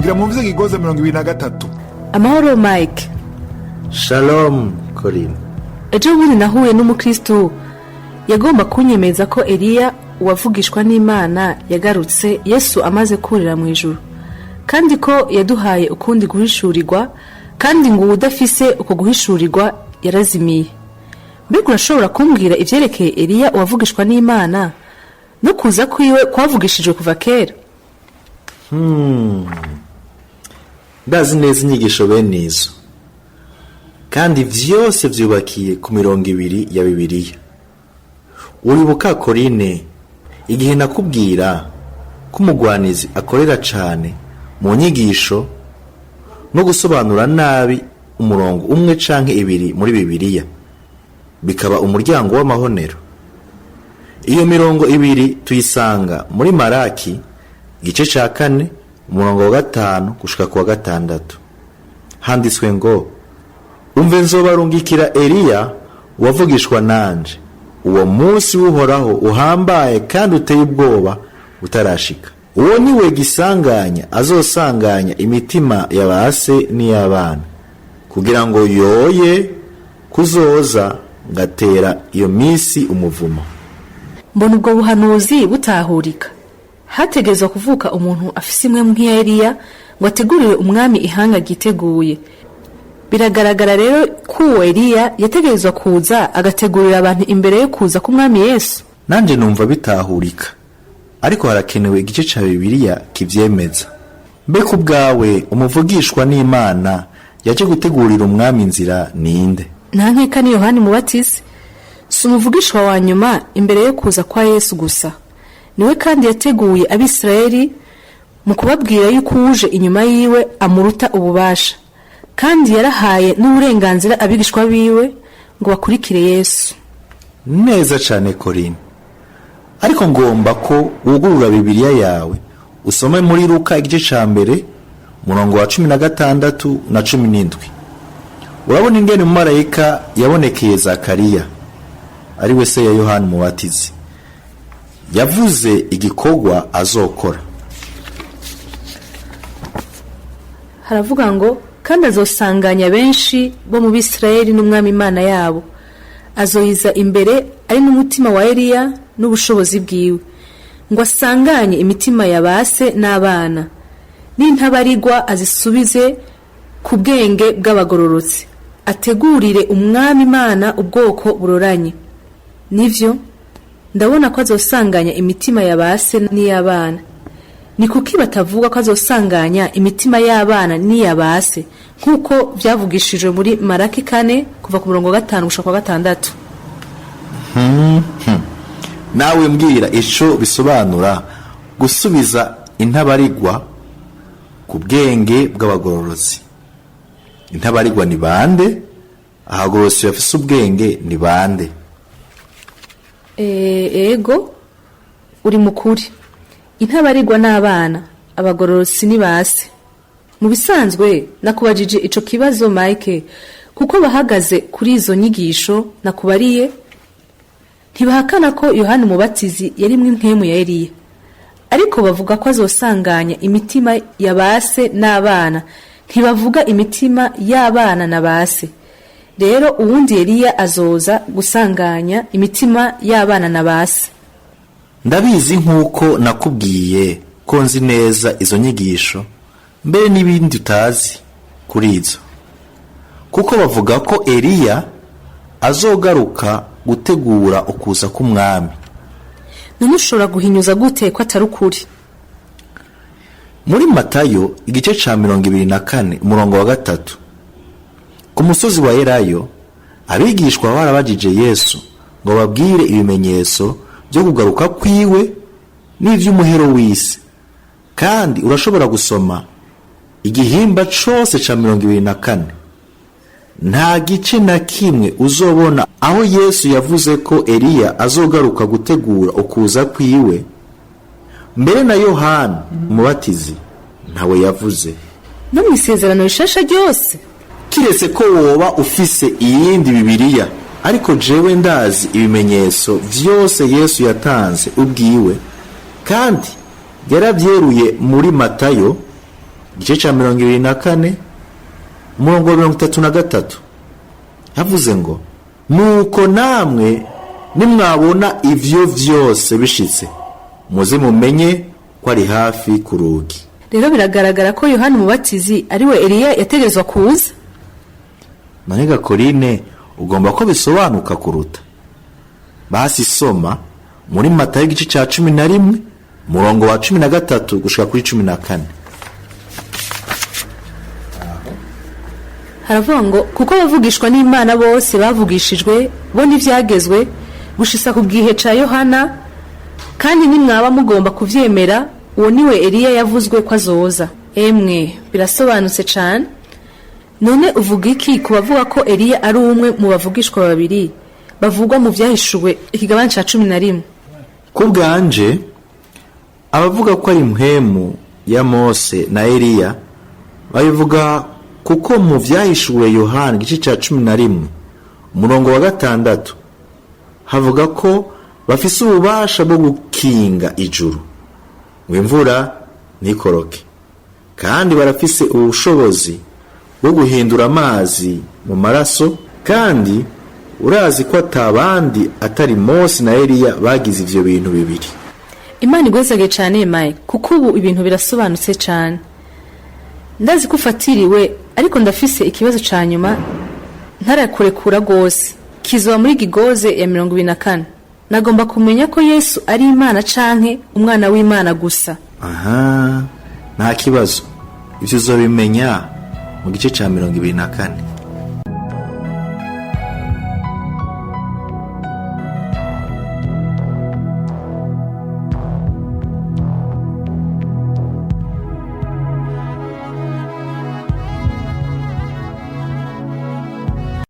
Mugira mwumvize Kigozi 23. Amahoro, Mike. Shalom, Corine. Ejo bundi nahuye n'umukristo yagomba kunyemeza ko Eliya uwavugishwa n'Imana yagarutse Yesu amaze kurira mu ijuru, kandi ko yaduhaye ukundi guhishurirwa, kandi ngo uwudafise uko guhishurirwa yarazimiye. Mbega urashobora kumbwira ivyerekeye Eliya uwavugishwa n'Imana no kuza kwiwe kwavugishijwe kuva kera? Ndazi neza inyigisho bene izo, kandi vyose vyubakiye ku mirongo ibiri ya Bibiliya. Uribuka, Korine, igihe nakubwira ko umugwanizi akorera cane mu nyigisho no gusobanura nabi umurongo umwe canke ibiri muri Bibiliya, bikaba umuryango w'amahonero? Iyo mirongo ibiri tuyisanga muri Maraki igice ca 4, umurongo wa 5 gushika ku wa 6. Handitswe ngo: "Umve, nzobarungikira Eliya wavugishwa nanje, uwo munsi w'Uhoraho uhambaye kandi uteye ubwoba utarashika. Uwo ni we gisanganya azosanganya imitima ya ba se n'iy'abana, kugira ngo yoye kuzoza ngatera iyo minsi umuvumo." Mbona ubwo buhanuzi butahurika. Hategerezwa kuvuka umuntu afise imwe nk'iya Eliya ngo ategurire umwami ihanga ryiteguye. Biragaragara rero ko uwo Eliya yategerezwa kuza agategurira abantu imbere yo kuza k'umwami Yesu. Nanje numva bitahurika, ariko harakenewe igice ca Bibiliya kivyemeza. Mbe ku bwawe, umuvugishwa n'Imana yaje gutegurira umwami inzira ninde? Nta nkeka, ni Yohani Mubatizi. Si umuvugishwa wa nyuma imbere yo kuza kwa Yesu gusa, niwe kandi yateguye Abisirayeli mu kubabwira yuko uwuje inyuma yiwe amuruta ububasha, kandi yarahaye n'uburenganzira abigishwa biwe ngo bakurikire Yesu. Neza cane, Korine, ariko ngomba ko wugurura Bibiliya yawe usome muri Luka igice ca 1, umurongo wa 16 na 17. Urabona ingene umumarayika yabonekeye Zakariya, ari we se ya Yohani Mubatizi, yavuze igikorwa azokora. Haravuga ngo: "Kandi azosanganya benshi bo mu Bisirayeli n'umwami Imana yabo. Azoyiza imbere ari n'umutima wa Eliya n'ubushobozi bwiwe, ngo asanganye imitima ya base n'abana, n'intabarigwa azisubize ku bwenge bw'abagororotsi, ategurire umwami Imana ubwoko buroranye." Nivyo, ndabona ko azosanganya imitima ya base n'iy'abana. Ni kuki batavuga ko azosanganya imitima y'abana n'iya base, nk'uko byavugishijwe muri Maraki 4, kuva ku murongo wa 5 gushika ku wa 6? Nawe mbwira ico bisobanura gusubiza intabarigwa ku bwenge bw'abagororotsi. Intabarigwa ni bande? Abagororotsi bafise ubwenge ni bande? Ego, uri mukuri. Intabarigwa n'abana, abagororotsi ni base. Mu bisanzwe nakubajije ico kibazo, Mike, kuko bahagaze kuri izo nyigisho nakubariye ntibahakana ko Yohani Umubatizi yarimwo impwemu ya Eliya, ariko bavuga ko azosanganya imitima ya base n'abana, ntibavuga imitima y'abana na base. Rero uwundi Eliya azoza gusanganya imitima y'abana na base. Ndabizi, nk'uko nakubwiye ko nzi neza izo nyigisho, mbere n'ibindi utazi kuri izo, kuko bavuga ko Eliya azogaruka gutegura ukuza k'umwami. None ushobora guhinyuza gute ko atari ukuri? Muri Matayo igice ca 24, umurongo wa 3, ku musozi wa Elayo, abigishwa barabajije Yesu ngo babwire ibimenyetso byo kugaruka kwiwe n'ivy'umuhero w'isi. Kandi urashobora gusoma igihimba cose ca 24, nta gice na kimwe uzobona aho Yesu yavuze ko Eliya azogaruka gutegura ukuza kwiwe. Mbere na Yohana Umubatizi ntawe yavuze. No mu Isezerano Rishasha ryose? Kiretse ko woba ufise iyindi Bibiliya, ariko jewe ndazi ibimenyetso vyose Yesu yatanze ubwiwe, kandi yarabyeruye muri Matayo. Igice cya 24, umurongo wa 33, yavuze ngo: "Nuko namwe nimwabona ivyo vyose bishitse, muze mumenye ko ari hafi ku rugi." Rero biragaragara ko Yohana Umubatizi ari we Eliya yategerezwa kuza. None Gakorine, ugomba ko bisobanuka kuruta? Basi soma muri Matayo igice cya 11, umurongo wa 13 gushika kuri 14. Haravuga ngo: "Kuko abavugishwa n'Imana bose bavugishijwe bo n'ivyagezwe gushitsa ku gihe ca Yohana, kandi nimwaba mugomba kuvyemera, uwo niwe Eliya yavuzwe ko azoza." Emwe, birasobanutse cane. None uvuga iki ku bavuga ko Eliya ari umwe mu bavugishwa babiri bavugwa mu Vyahishuwe ikigabane ca 11? Ku bwanje, abavuga ko ari mpwemu ya Mose na Eliya babivuga kuko mu Vyahishuwe Yohana igice cya 11, umurongo wa 6, havuga ko bafise ububasha bwo gukinga ijuru ngo imvura ntikoroke, kandi barafise ubushobozi bwo guhindura amazi mu maraso. Kandi urazi ko atabandi atari Mose na Eliya bagize ivyo bintu bibiri. Imana igwezage cane, Mike, kuko ubu ibintu birasobanutse cane. Ndazi ko ufatiriwe, ariko ndafise ikibazo ca nyuma ntarakurekura rwose. Kizoba muri gigoze ya 24. Nagomba kumenya ko Yesu ari Imana canke umwana w'Imana gusa. Aha, nta kibazo, ivyo uzobimenya mu gice ca 24.